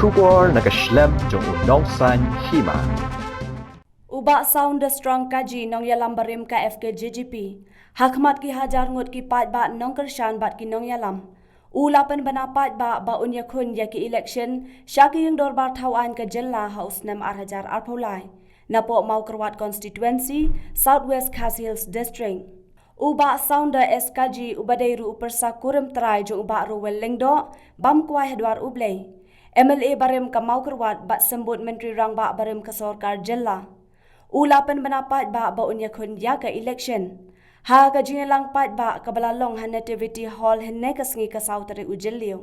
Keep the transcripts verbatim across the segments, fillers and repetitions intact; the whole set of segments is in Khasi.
Khubor na ka shlem jong u Nongsaiñ Hima. U Bah Sounder Strong Kaji, nongïalam barim ka F K J G P, ha khmat ki hajar ngut ki paidbah nongkyrshan bad ki nongïalam, u la pynbna paidbah ba un ïakhun ïa ki election sha ki ïing dorbar thaw aiñ ka jylla ha u snem ar hajar arphew lai, napoh Mawkyrwat Constituency, South West Khasi Hills District. U Bah Sounder S Kaji, uba dei ruh u pyrsa kurim trai jong u Bah Rowell Lyngdoh, bam kwai ha dwar U Blei, M L A barim ka Mawkyrwat bad symbud Myntri Rangbah barim ka sorkar jylla, u la pynbna paidbah ba un ïakhun ïa ka election ha ka jingïalang paidbah kaba la long ha Nativity Hall hynne ka sngi ka saw tarik u Jylliew,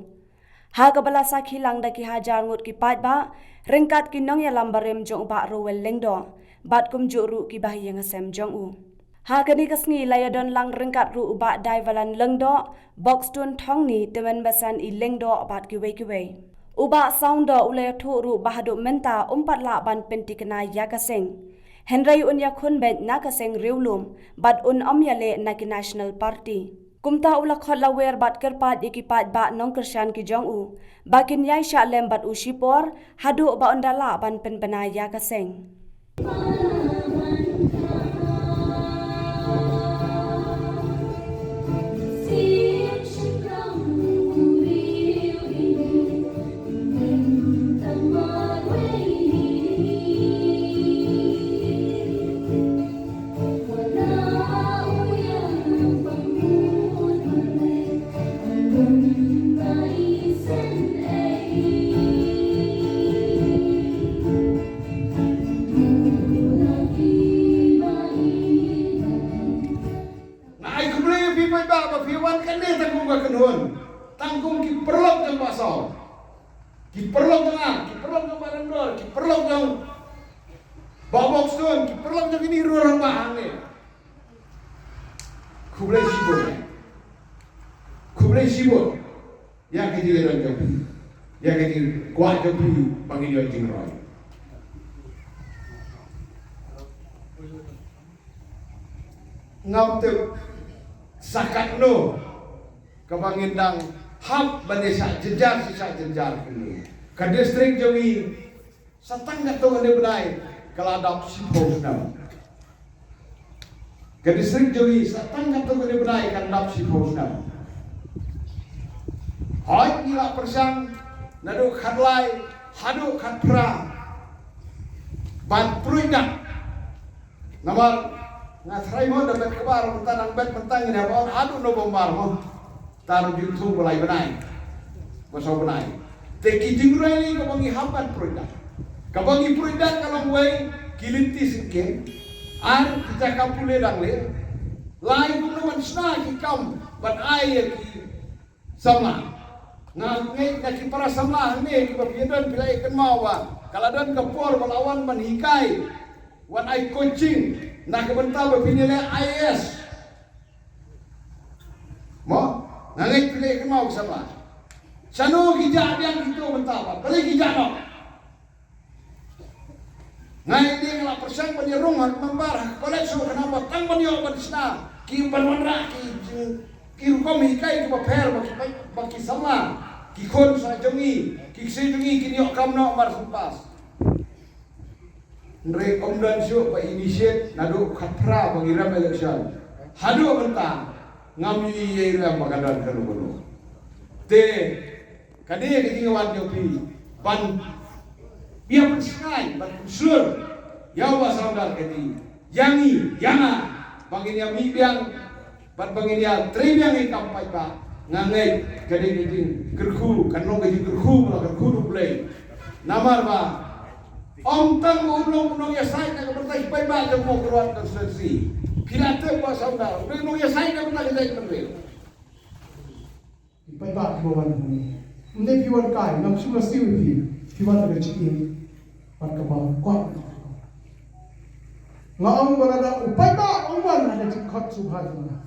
ha kaba la sakhi lang da ki hajar ngut ki paidbah, ryngkat ki nongïalam barim jong u Bah Rowell Lyngdoh bad kumjuh ruh ki bahaïing hasem jong u. Ha kane ka sngi la ïadon lang ryngkat ruh u Bah Daivalan Lyngdoh, Boxstone Thongni, Tymmen Basan i Lyngdoh bad kiwei kiwei. U Bah Sounder u la ïathuh ruh ba haduh mynta um pat lah ban pynthikna ïa ka seng, hynrei un ïakhun beit na ka seng riewlum bad un ym ïaleh na ki National Party. Kumta u la khot lawer bad kyrpad ïa ki paidbah nongkyrshan ki jong u ba kin ïai shah lem bad u shipor haduh ba un da lah ban pynbna ïa ka seng. Nga ai khublei ïa phi paidbah ba phi wan kane tang kum ka kynhun, tang kum ki paralok jong Bah Saw, ki paralok jong nga, ki paralok jong Bah Lyngdoh, ki paralok jong Bah Boxstone, ki paralok jong kine ruh rangbah hangne. Khublei shibun. Khublei shibun ïa ka jingïadon jong phi, ïa ka jingkwah jong phi ba ngin ïoh jingroi. Ngam tip sa katno kaba ngin dang hap ban ïa shah jynjar, shah jynjar kane. Ka district jong ngi sa tang katto katne bnai ka la dap shiphew snem. Ka district jong ngi sa tang katto katne bnai ka la dap shiphew snem. Hooid, ngi la pyrshang naduh khatlai haduh khatphra ban pruid dak. Namar nga tharai mo da bet kaba ar mynta nang bet mynta ngi hap on haduh November mo. Tang ju thung ba lai bnai, ba saw bnai. Te ki jingrwai lei kaba ngi hap ban pruid dak, kaba ngi pruid dak ka long wei, ki lynti syngkien, ar ki jaka pule dang leh, lai kumno ban shna ki kam ban ai ïa ki samla. Nga ngeit na ki para samla hangne kiba phi ïadon phi la ïa kynmaw ba ka la don ka por ba la wan ban hikai, wan ai coaching na ka bynta ba phin ïaleh I A S. Mo, nga ngeit phi la ïa kynmaw ki samla. Shano ki jah biang kito mynta ba balei ki jah noh? Nga ïa dei nga la pyrshang ban ïarung ha ka member ha ka college shuh khnang ba tang ban ïoh ban shna ki ban wanrah ki jing, ki rukom hikai kiba pher ba ki, ba ki samla, ki khun sa jong ngi, ki ksiew jong ngi kin ïoh kam noh mar shu pass. Hynrei ym don shuh ba initiate naduh khatphra ba ngi rem election haduh mynta ngam ïohi ei ruh ba ka don kano kano. Te ka dei ka jingwan jong phi ban biang, ban shngaiñ, ban pynshlur ïa u Bah Saundar Kaji, ïa ngi, ïa nga, ba ngin ïa mih biang bad ba ngin ïa trei biang ïa ka kam paidbah. Nga ngeit ka dei ka jingkyrkhu, kan long ka jingkyrkhu ba la kyrkhu da U Blei. Namar ba ym tang ba u long u nongïasaid na ka bynta ki paidbah jong Mawkyrwat constituency. Phi la tip Bah Saundar u dei u nongïasaid na ka bynta ka jaitbynriew. Ki paidbah kiba wan hangne, ym dei phi wan kai, ngam shu la siew ïa phi, phi wan da ka jingim bad kaba kwah. Nga ong ba lada u paidbah um wan ha ka jingkhot sngewbha jong nga,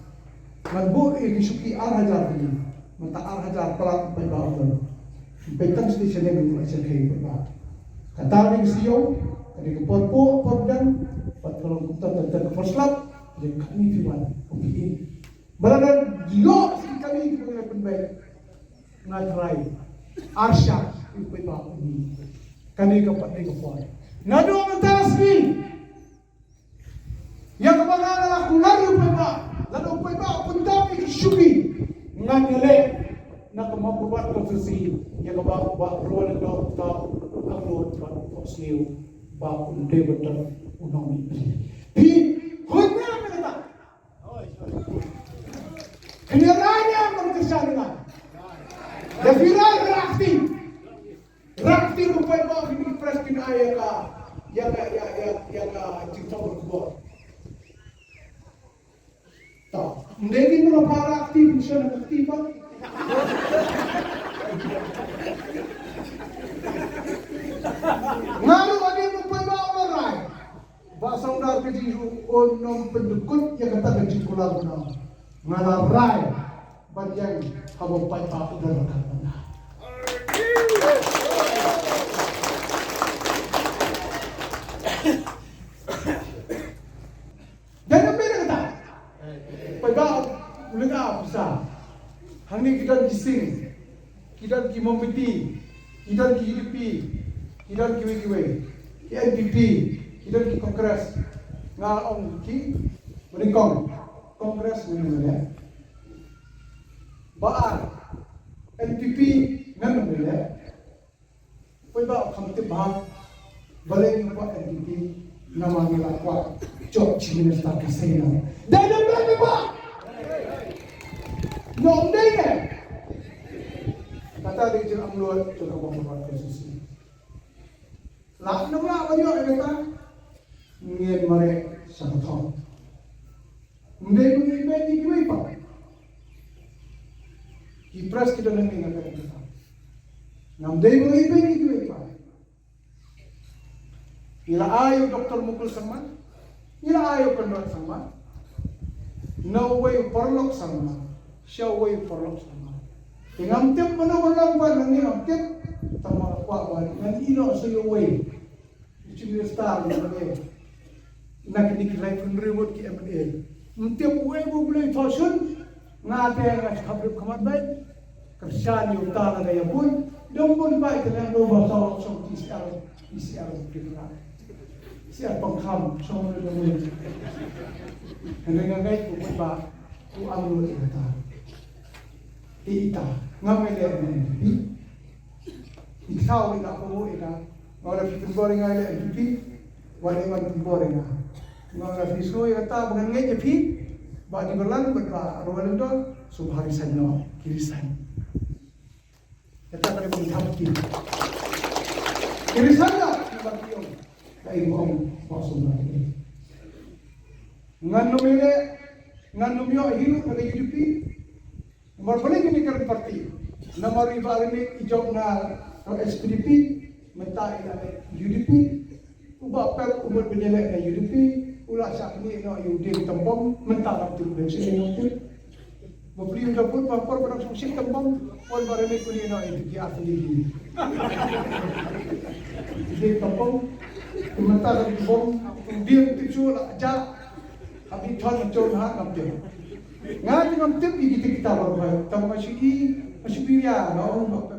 ngan buh ïa ki shuki ar hajar tylli. Mynta ar hajar palat u paidbah um don. Peit tang station ïa u election, ka paidbah. Kata dei ka siew, ka dei ka por puh por dang, bad ka long kumta, tang ka por slap. Dei kane phi wan, phi ïoh. Ba la don ïoh ki kali kiba ngi la pynbeit. Nga tharai ar shar, Ïa u paidbah u ni. Kane ka pat dei ka por. Naduh mynta ka sngi, ïa kaba nga la kular ïa u paidbah, lada u paidbah u pyndap ïa ki shuki, ngan ïaleh na ka Mawkyrwat constituency ïa kaba u Bah Rwalendor Ktaw Angnud bad u Thohsniew ba un dei ban don u nongmihkhmat. Phi khuid ne em ïa kata? Kane rai ne em ban kyrshan ïa nga? Da phi rai, rah kti. Rah kti ruh, peit ba kine ki press kin ai ïa ka, ïa ka, ïa, ïa, ïa ka jingthoh khubor. To, ym dei kine ba rah kti, pynshong ha kti pat. Nga ruh ade ba peit ba u la rai. Bah Songdar ka jong u un ym pyndukut ïa kata ka jingkular ba nga. Nga la rai ban ïeng haba u paidbah u da ryngkat bad nga. Dei ne ym dei kata? Paidbah u lynga pisa. Hangne ki don ki Sing, ki don ki Mombiti, ki don ki U D P, ki don kiwei kiwei, ki N P P, ki don ki Congress. Nga ong ki, ba nyngkong Congress ngan ym leh. Ba ar, N P P ngan ym leh. Paidbah kham tip bha. Balei ngi kwah N P P? Namar ngi la kwah jop Chief Minister ka seng. Dei ne ym dei, paidbah? Ym dei ne? Kata dei jingangnud jong ka Mawkyrwat constituency. Lah ne ym lah ban ïoh ïa kata, ngin mareh sha ka thong. Ym dei ba ngi beit ïa kiwei pat. Ki press ki don hangne, nga kren kata. Ngam dei ba ngi beit ïa kiwei pat. Ngi la ai ïa u Doctor Mukul Sangma, ngi la ai ïa u Conrad Sangma, na uwei u paralok Sangma sha uwei u paralok Sangma. Te ngam tip mano ba long pat, ngi ngam tip. Tang ba kwah ba ngan ïeh noh sha uwei. Chief Minister, na kane, na kine ki laiphew hynriew ngut ki M L A. Ym tip uei ba U Blei u thoh shun, nga te nga shu hap lip khmat beit. Kyrshan ïa uta lada ïa bun, dang bun beit, te nang do ba saw shong T C R, T C R Tripura. T C R Pangkham, shong ne dang bun. Hynrei nga ngeit ba u paidbah u angnud ïa kata. Te ita, ngam leh ne N P P. Phi kynmaw ïa nga, phi ong ïa nga, nga ong lada phi pynbor ïa nga, leh N P P, wat leh ban pynbor ïa nga. Nga ong lada phi sngew ïa kata ba ngan ngeit ïa phi, Bah Debalan bad Bah Rwalendor, sngewbha resign noh, ki resign. Kata ka dei ban thap ki. Ki resign noh, ki ba ki ong. Ka ïa nga ong, ba sngewbha. Ngan ym leh, ngan ym ïoh hi ruh na ka U D P. Namar balei ngin ïa kren party? Namar i Bah Rymit i jop na ka S P D P, mynta i la leh U D P. U Bah Pep u mut ban ïaleh na U D P, u la shah knieh noh ïa u Dieng Tympong, mynta la tip, u Dieng Tympong. Bapli u da bud ba por ba dang sngewsih Tympong, u Bah Rymit knieh noh ïa u Dieng Tympong. Dieng Tympong, mynta la Tympong, u Dieng Tympong la jah, ha Bithon, ha Jowai, ha Namtip. Nga te ngam tip ïa kita kita baroh, tang ma shu i, ma shu biria, nga ong ba